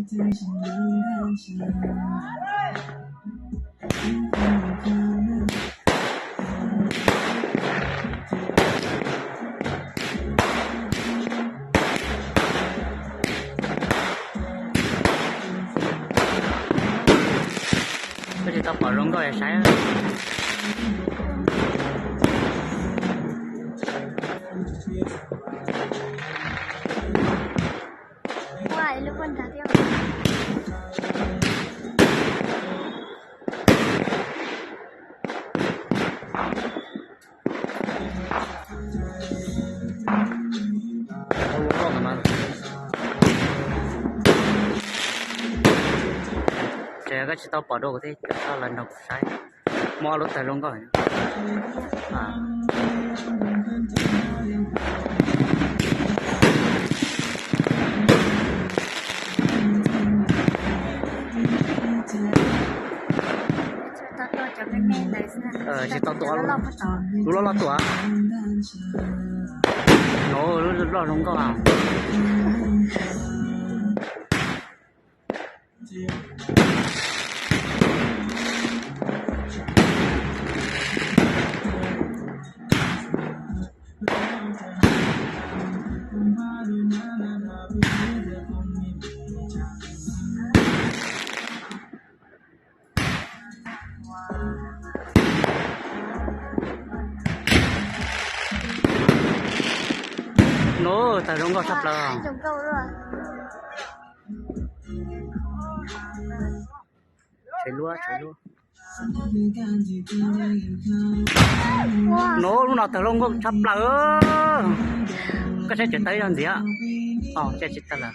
Koj tsis tau pom zoo nkauj saib. Ces koj tsis tau pom dua kuv thiab, coj los nrog kuv saib. Muaj ob lub tawg zoo nkauj. Tsis tau tua, lub loj loj tuaj. Lub loj zoo nkauj. Nub, tawg zoo nkauj tshaj plaws. Tshav luab, tshav luab. Nub, lub no tawg zoo nkauj tshaj plaws. Koj saib tseem tawg ib zaug ntxiv. Os, tsis tawg lawm.